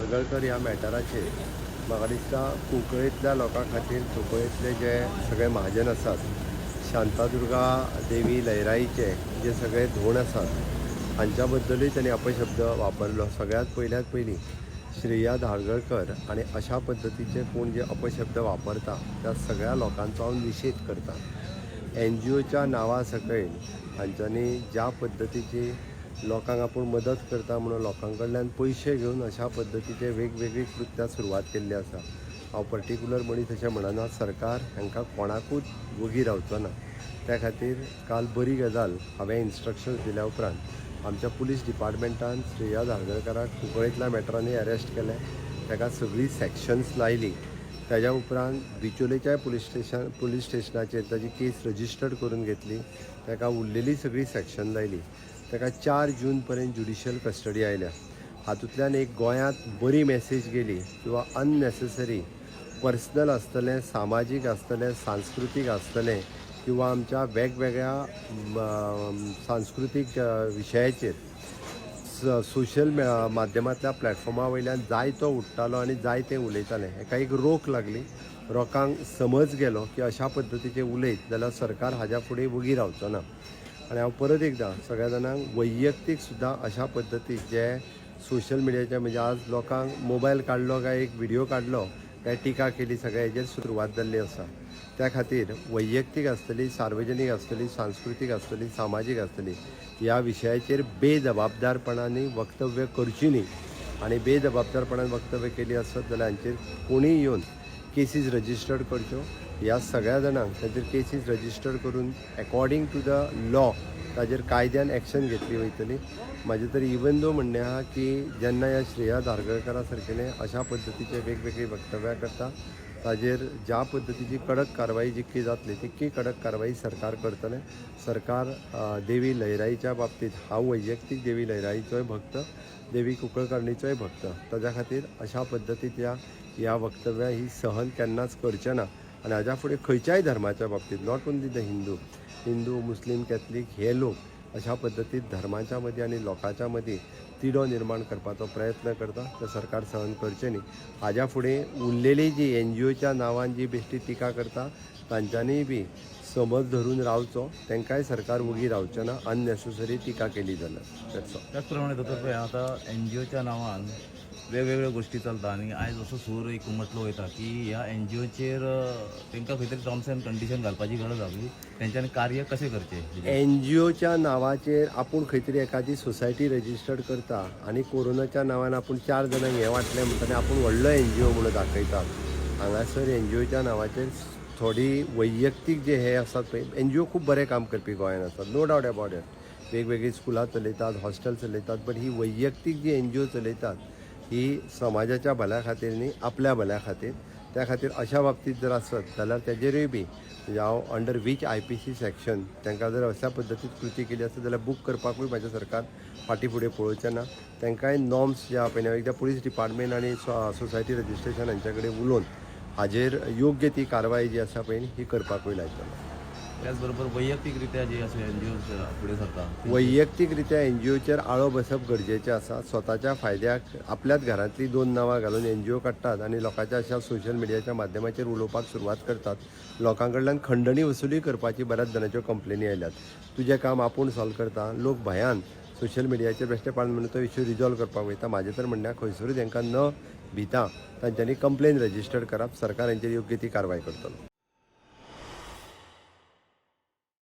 धारगळकर ह्या मॅटराचेर म्हाका दिसता कुंकळेंतल्या लोकां खातीर, कुंकळेंतले जे सगळे महाजन आसात, शांतादुर्गा देवी लयराईचे जे सगळे धोण आसात, हांच्या बद्दलूय तांणी अपशब्द वापरलो. सगळ्यांत पयल्यात पयलीं श्रेया धारगळकर आनी अशा पद्दतीचे कोण जे अपशब्द वापरता त्या सगळ्या लोकांचो हांव निशेध करता. एनजीओच्या नांवा सकयल हांच्यांनी ज्या पद्दतीची लोकांक आपूण मदत करता म्हणून लोकां कडल्यान पयशे घेवन अशा पद्दतीचे वेगवेगळी कृत्यां सुरवात केल्ली आसा. हांव पर्टिक्युलर मनीस अशें म्हणना. सरकार हांकां कोणाकूच वगी रावचो ना. त्या खातीर काल बरी गजाल, हांवें इन्स्ट्रक्शन्स दिल्या उपरांत आमच्या पुलीस डिपार्टमेंटान श्रेया धारगळकाराक कुंकळेंतल्या मॅटरांनी अरेस्ट केलें. ताका सगळीं सेक्शन्स लायली. ताज्या उपरांत बिचोलेच्याय पुलीस स्टेशनाचेर ताजी केस रजिस्टर्ड करून घेतली. ताका उरलेली सगळी सेक्शन लायली. ताका 4 जून पर्यंत ज्युडिशियल कस्टडी आयल्या. हातूंतल्यान एक गोंयांत बरी मॅसेज गेली किंवा अननेसेसरी पर्सनल आसतलें, सामाजीक आसतलें, सांस्कृतीक आसतलें किंवा आमच्या वेगवेगळ्या सांस्कृतीक विशयाचेर सोशल माध्यमांतल्या प्लॅटफॉर्मा वयल्यान जायतो उठ्ठालो आनी जायतें उलयतालें. हेका एक रोक लागली. लोकांक समज गेलो की अशा पद्दतीचें उलयत जाल्यार सरकार हाज्या फुडें वगी रावचो ना. आनी हांव परत एकदां सगळ्या जाणांक वैयक्तीक सुद्दां अशा पद्दतीक जे सोशल मिडियाच्या, म्हणजे आज लोकांक मोबायल काडलो काय एक व्हिडिओ काडलो काय टिका केली, सगळ्या हेजेर सुरवात जाल्ली आसा. त्या खातीर वैयक्तीक आसतली, सार्वजनीक आसतली, सांस्कृतीक आसतली, सामाजीक आसतली, ह्या विशयाचेर बेजबाबदारपणांनी वक्तव्य करची न्ही. आनी बेजबाबदारपणान वक्तव्य केली आसत जाल्यार हांचेर कोणीय येवन केसीस रजिस्टर्ड करच्यो. ह्या सगळ्या जाणांक तांचेर केसीस रजिस्टर्ड करून एकॉर्डींग टू the law ताजेर कायद्यान एक्शन घेतली वयतली. म्हाजें तर इवन दो म्हणणें आहा की जेन्ना ह्या श्रेया धारगळकरा सारकेले अशा पद्दतीचे वेगवेगळी वक्तव्यां करता, ताजेर ज्या पद्दतीची कडक कारवाई जितकी जातली तितकी कडक कारवाई सरकार करतलें. सरकार देवी लयराईच्या बाबतींत, हांव वैयक्तीक देवी लयराईचोय भक्त, देवी कुंकळकारणीचोय भक्त. ताज्या खातीर अशा पद्दतीत ह्या ह्या वक्तव्यां ही सहन केन्नाच करचें ना. आनी हाज्या फुडें खंयच्याय धर्माच्या बाबतींत, not only the Hindu, Hindu, Muslim, Catholic, हे लोक अशा पद्दतीत धर्माच्या मदीं आनी लोकांच्या मदीं तिडो निर्माण करपाचो प्रयत्न करता ते सरकार सहन करचें न्ही. हाज्या फुडें उरलेली जी एनजीओच्या नांवान जी बेश्टी टिका करता तांच्यांनीय बी समज धरून रावचो. तांकांय सरकार वगी रावचें ना अननेसेसरी टिका केली जाल्यार. That's all. त्याचप्रमाणे दोतोर, पळय, आतां एनजीओच्या नांवान वेगवेगळ्यो गोश्टी चलता आनी आयज असो सूर एक म्हटलो वयता की ह्या एनजीओचेर तांकां खंय तरी टर्म्स एंड कंडिशन घालपाची गरज आसा की तेंच्यांनी कार्य कशें करचें. एनजीओच्या नांवाचेर आपूण खंय तरी एखादी सोसायटी रजिस्टर्ड करता आनी कोरोनाच्या नांवान आपूण चार जाणांक हें वांटलें म्हणटा आपूण व्हडलो एनजीओ म्हणून दाखयतात. हांगासर एनजीओच्या नांवाचेर थोडी वैयक्तीक जे हे आसात पळय, एनजीओ खूब बरें काम करपी गोंयांत आसात, नो डावट अबावट it. वेगवेगळीं स्कुलां चलयतात, हॉस्टेल चलयतात, बट ही वैयक्तीक जी एनजीओ चलयतात ही समाजाच्या भल्या खातीर न्ही, आपल्या भल्या खातीर. त्या खातीर अशा बाबतींत जर आसत जाल्यार तेजेरूय बी म्हणजे हांव अंडर वीच आयपीसी सेक्शन तांकां जर अशा पद्दतीन कृती केली आसत जाल्यार बूक करपाकूय म्हाजें सरकार फाटीं फुडें पळोवचें ना. तांकांय नॉर्म्स जे आहा पळय, एकदां पुलीस डिपार्टमेंट आनी सोसायटी रजिस्ट्रेशन हांच्या कडेन उलोवन हाजेर योग्य ती कारवाय जी आसा पळय ही करपाकूय लायतलो. त्याचबरोबर वैयक्तिकरित्या जे अशे एनजीओ फुडें सरता? वैयक्तिकरित्या एनजीओचेर आळो बसप गरजेचें आसा. स्वताच्या फायद्याक आपल्याच घरांतली दोन नांवां घालून एनजीओ काडटात आनी लोकांच्या अशा सोशल मिडियाच्या माध्यमाचेर उलोवपाक सुरवात करतात. लोकां कडल्यान खंडणी वसुली करपाची बऱ्याच जाणांच्यो कंप्लेनी आयल्यात. तुजें काम आपूण सॉल्व करता, लोक भंयान सोशल मिडियाचेर बेश्टे पान म्हणून तो इश्यू रिजॉल्व करपाक वयता. म्हाजें तर म्हणणें, खंयसरूय तांकां न भिता तांच्यांनी कंप्लेन रजिस्टर्ड करप. सरकार हांचेर योग्य ती कारवाय करतलो.